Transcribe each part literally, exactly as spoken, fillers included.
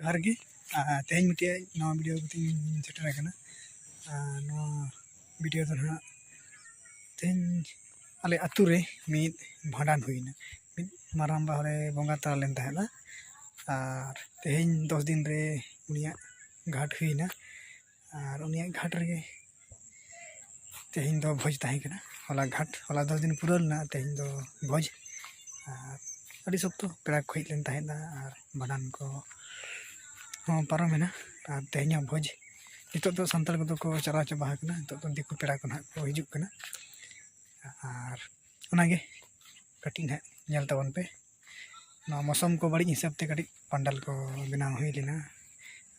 ᱡᱚᱦᱟᱨ ᱜᱮ᱾ ᱟᱨ ᱛᱮᱦᱮᱧ ᱢᱤᱫᱴᱮᱡ ᱱᱟᱣᱟ ᱵᱷᱤᱰᱤᱭᱳ ᱠᱟᱛᱮᱧ ᱥᱮᱴᱮᱨ ᱟᱠᱟᱱᱟ᱾ ᱟᱨ ᱱᱚᱣᱟ ᱵᱷᱤᱰᱤᱭᱳ ᱫᱚ ᱱᱟᱦᱟᱜ ᱛᱮᱦᱮᱧ ᱟᱞᱮ ᱟᱹᱛᱩ ᱨᱮ ᱢᱤᱫ ᱵᱷᱟᱸᱰᱟᱱ ᱦᱩᱭᱱᱟ᱾ ᱢᱤᱫ ᱢᱟᱨᱟᱝᱵᱟ ᱦᱚᱲᱮ ᱵᱚᱸᱜᱟ ᱛᱟᱞᱟ ᱞᱮᱱ ᱛᱟᱦᱮᱸᱫᱼᱟ᱾ ᱟᱨ ᱛᱮᱦᱮᱧ ᱫᱚᱥ ᱫᱤᱱ ᱨᱮ ᱩᱱᱤᱭᱟᱜ ᱜᱷᱟᱴ ᱦᱩᱭᱱᱟ᱾ ᱟᱨ ᱩᱱᱤᱭᱟᱜ ᱜᱷᱟᱴ ᱨᱮᱜᱮ ᱛᱮᱦᱮᱧ ᱫᱚ ᱵᱷᱚᱡᱽ ᱛᱟᱦᱮᱸ ᱠᱟᱱᱟ᱾ ᱦᱚᱞᱟ ᱜᱷᱟᱴ, ᱦᱚᱞᱟ ᱫᱚᱥ ᱫᱤᱱ ᱯᱩᱨᱟᱹᱣ ᱞᱮᱱᱟ, ᱛᱮᱦᱮᱧ ᱫᱚ ᱵᱷᱚᱡᱽ᱾ ᱟᱨ ᱟᱹᱰᱤ ᱥᱚᱠᱛᱚ ᱯᱮᱲᱟ ᱠᱚ ᱦᱮᱡ ᱞᱮᱱ ᱛᱟᱦᱮᱸᱫᱼᱟ᱾ ᱟᱨ ᱵᱷᱟᱸᱰᱟᱱ ᱠᱚ ᱦᱚᱸ ᱯᱟᱨᱚᱢᱮᱱᱟ᱾ ᱟᱨ ᱛᱮᱦᱮᱧ ᱦᱚᱸ ᱵᱷᱚᱡᱽ᱾ ᱱᱤᱛᱚᱜ ᱫᱚ ᱥᱟᱱᱛᱟᱲ ᱠᱚᱫᱚ ᱠᱚ ᱪᱟᱞᱟᱣ ᱪᱟᱵᱟ ᱟᱠᱟᱱᱟ, ᱱᱤᱛᱚᱜ ᱫᱚ ᱫᱤᱠᱩ ᱯᱮᱲᱟ ᱠᱚ ᱱᱟᱦᱟᱜ ᱠᱚ ᱦᱤᱡᱩᱜ ᱠᱟᱱᱟ᱾ ᱟᱨ ᱚᱱᱟᱜᱮ ᱠᱟᱹᱴᱤᱡ ᱱᱟᱦᱟᱜ ᱧᱮᱞ ᱛᱟᱵᱚᱱ ᱯᱮ᱾ ᱱᱚᱣᱟ ᱢᱳᱥᱚᱢ ᱠᱚ ᱵᱟᱹᱲᱤᱡ ᱦᱤᱥᱟᱹᱵ ᱛᱮ ᱠᱟᱹᱴᱤᱡ ᱯᱟᱱᱰᱟᱞ ᱠᱚ ᱵᱮᱱᱟᱣ ᱦᱩᱭ ᱞᱮᱱᱟ,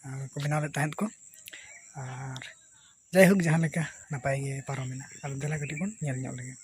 ᱟᱨ ᱠᱚ ᱵᱮᱱᱟᱣ ᱞᱮᱫ ᱛᱟᱦᱮᱸᱫ ᱠᱚ᱾ ᱟᱨ ᱡᱟᱭᱦᱳᱠ, ᱡᱟᱦᱟᱸ ᱞᱮᱠᱟ ᱱᱟᱯᱟᱭ ᱜᱮ ᱯᱟᱨᱚᱢᱮᱱᱟ᱾ ᱟᱫᱚ ᱫᱮᱞᱟ ᱠᱟᱹᱴᱤᱡ ᱵᱚᱱ ᱧᱮᱞ ᱧᱚᱜ ᱞᱮᱜᱮ᱾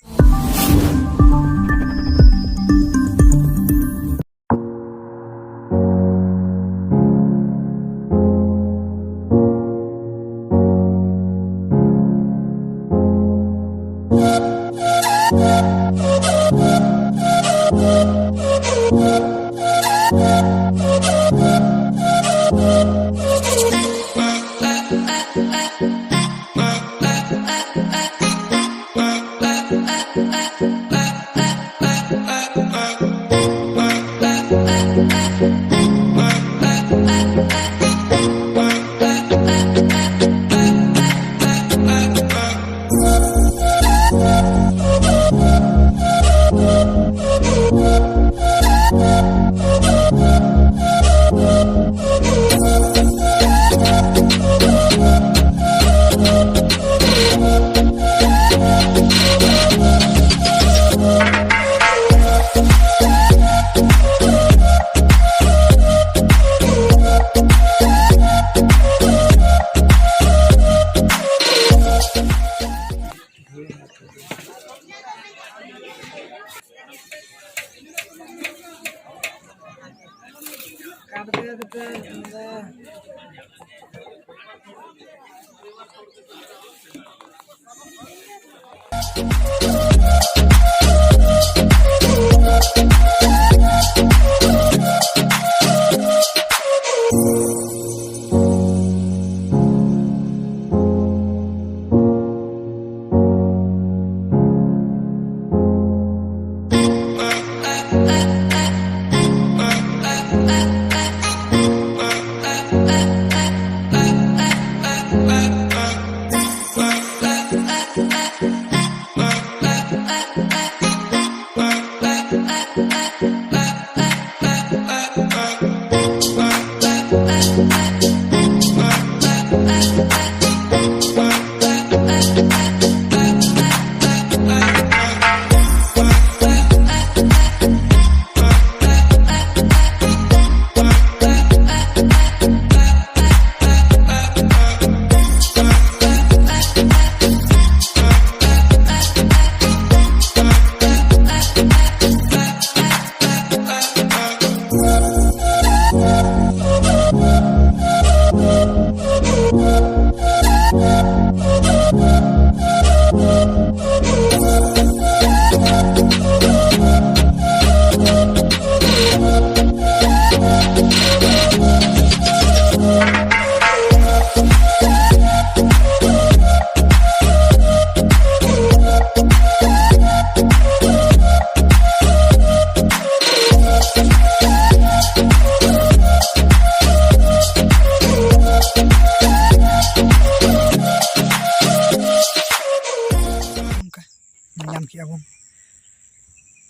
ᱧᱮᱞ ᱧᱟᱢ ᱠᱮᱜᱼᱟ ᱵᱚᱱ,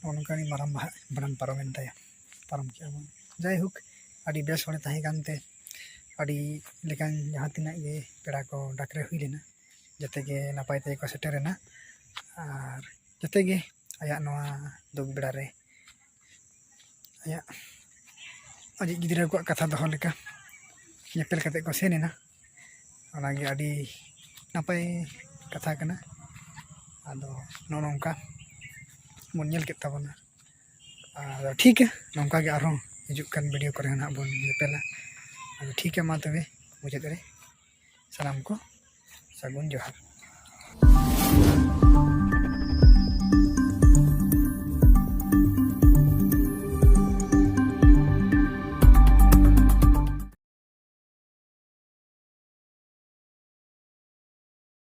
ᱱᱚᱜᱼᱚ ᱱᱚᱝᱠᱟ ᱜᱮ ᱢᱟᱨᱟᱝ ᱵᱟᱦᱟ ᱵᱷᱟᱸᱰᱟᱱ ᱯᱟᱨᱚᱢᱮᱱ ᱛᱟᱭᱟ, ᱯᱟᱨᱚᱢ ᱠᱮᱜᱼᱟ ᱵᱚᱱ᱾ ᱡᱟᱭᱦᱳᱠ, ᱟᱹᱰᱤ ᱵᱮᱥ ᱦᱚᱲᱮ ᱛᱟᱦᱮᱸ ᱠᱟᱱᱛᱮ ᱟᱹᱰᱤ ᱞᱮᱠᱟᱱ ᱡᱟᱦᱟᱸ ᱛᱤᱱᱟᱹᱜ ᱜᱮ ᱯᱮᱲᱟ ᱠᱚ ᱰᱟᱠᱨᱮ ᱦᱩᱭ ᱞᱮᱱᱟ, ᱡᱚᱛᱚ ᱜᱮ ᱱᱟᱯᱟᱭ ᱛᱮᱜᱮ ᱠᱚ ᱥᱮᱴᱮᱨᱮᱱᱟ᱾ ᱟᱨ ᱡᱚᱛᱚ ᱜᱮ ᱟᱭᱟᱜ ᱱᱚᱣᱟ ᱫᱩᱠ ᱵᱮᱲᱟ ᱨᱮ ᱟᱭᱟᱜ ᱟᱡᱤᱡ ᱜᱤᱫᱽᱨᱟᱹ ᱠᱚᱣᱟᱜ ᱠᱟᱛᱷᱟ ᱫᱚᱦᱚ ᱞᱮᱠᱟ ᱧᱮᱯᱮᱞ ᱠᱟᱛᱮ ᱠᱚ ᱥᱮᱱ ᱮᱱᱟ᱾ ᱚᱱᱟᱜᱮ ᱟᱹᱰᱤ ᱱᱟᱯᱟᱭ ᱠᱟᱛᱷᱟ ᱠᱟᱱᱟ᱾ ᱟᱫᱚ ᱱᱚᱜᱼᱚ ᱱᱚᱝᱠᱟ ᱵᱚᱱ ᱧᱮᱞ ᱠᱮᱫ ᱛᱟᱵᱚᱱᱟ᱾ ᱟᱫᱚ ᱴᱷᱤᱠ ᱜᱮᱭᱟ, ᱱᱚᱝᱠᱟ ᱜᱮ ᱟᱨᱦᱚᱸ ᱦᱤᱡᱩᱜ ᱠᱟᱱ ᱵᱷᱤᱰᱤᱭᱳ ᱠᱚᱨᱮ ᱦᱚᱸ ᱱᱟᱦᱟᱜ ᱵᱚᱱ ᱧᱮᱯᱮᱞᱟ᱾ ᱟᱫᱚ ᱴᱷᱤᱠ ᱜᱮᱭᱟ, ᱢᱟ ᱛᱚᱵᱮ ᱢᱩᱪᱟᱹᱫ ᱨᱮ ᱥᱟᱱᱟᱢ ᱠᱚ ᱥᱟᱹᱜᱩᱱ ᱡᱚᱦᱟᱨ᱾